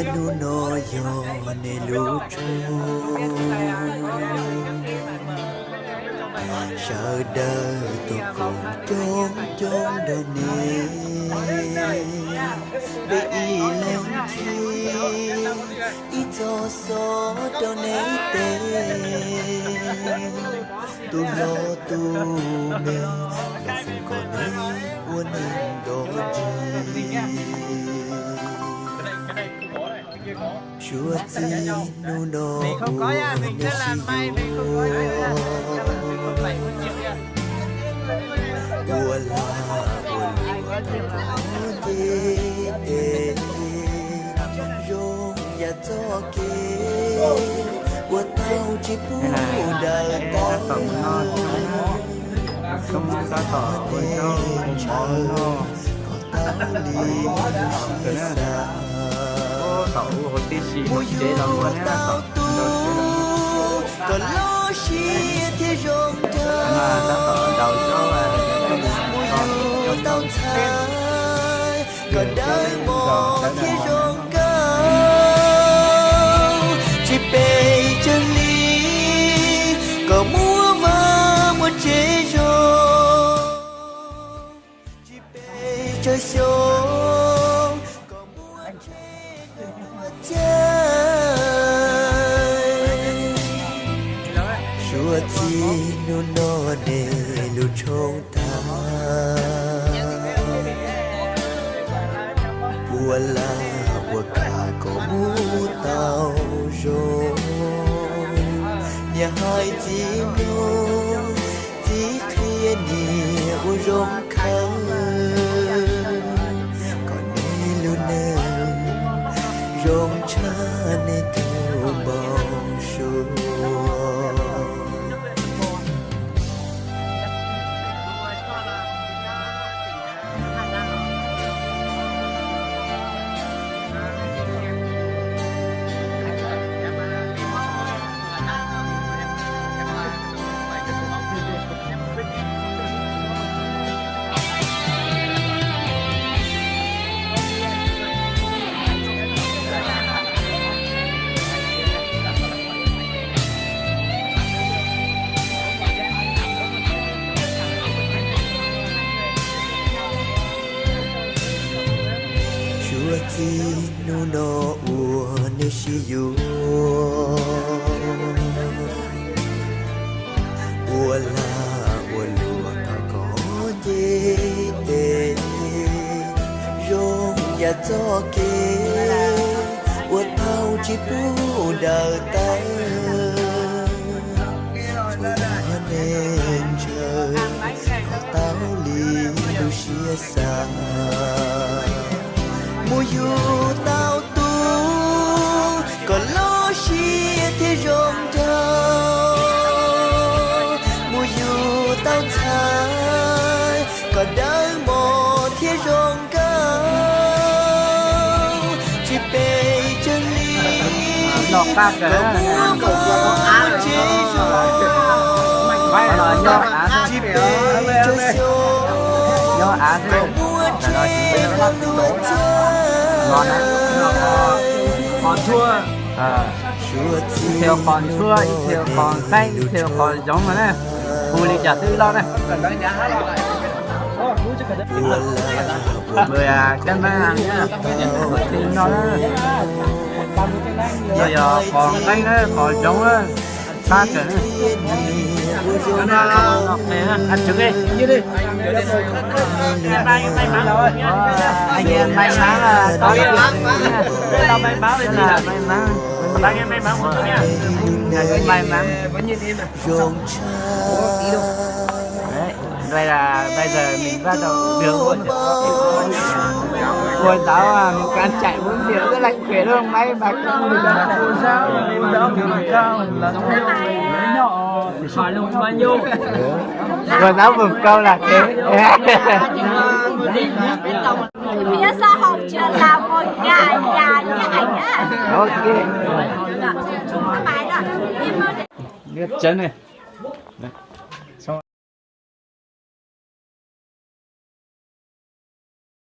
Hnub no yog nej lub tshooj, sawv daws tuaj koom coob coob nrog nej, peb ib leeg thiab ib txoj xov rau nej tej, tus hlob tus me, los foom kom nej ua neeg nto ntsis. Suav txij hnub no ua nej sib yuav, ua lag ua luam rau koj nce tes, zoo yam txoj kev uas tau tsis pub daws tawv. Toob tab tom ua zaub ua mov noj, tau li siab xav, tom ub hauv tib si mus tsev los ua tau tus koj loj siab thiab zoo nraug, tab tom ntaus zaub, mus yug tau ntxhais kom dawb mos thiab zoo nkauj, tsis pes tsawg hli kom muaj vaj muaj tsev zoo, tsis pes tsawg xyoo kom muaj ntsej muag caij. Suav txij hnub no nej lub tshooj tag, ua laj ua kam kom mus tau zoo, niam hais txiv mloog, txiv qhia niam ua zoo khawb, kom nej lub neej zoo tshaj nej tus npau suav. Suav txij hnub no ua nej sib yuav, ua lag ua luam thov koj nce tes, zoo yam txoj kev uas tau tsis pub daws tawv, ua neeg ntshaw kom tau li lub siab xav, mus yug tau tus koj loj siab thiab zoo nraug, mus yug tau ntxhais kom dawb mos thiab zoo nkauj, tsis pes tsawg hli kom muaj vaj muaj tsev zoo, tsis pes tsawg xyoo kom muaj ntsej muag caij. Suav txij ib txhia qos ntsuab, ib txhia qos nqeeb, ib txhia qos zoov no na, hu li cas twb loj na. Ua laj ua kam kom mus tau zoo, no yog qos nqeeb na, qos zoov na, tab kawg na. May mắn, may mắn, may mắn, may mắn. Đấy, đây là bây giờ mình bắt đầu được ua, ua táo, à, mình cán chạy bốn triệu rất là khỏe luôn, máy bạc. Ua táo vườn câu là thế. Phía sau hậu trường là một nhà nhà nhếp ảnh nhá. Ok. Chụp cái máy đó. Chấn này.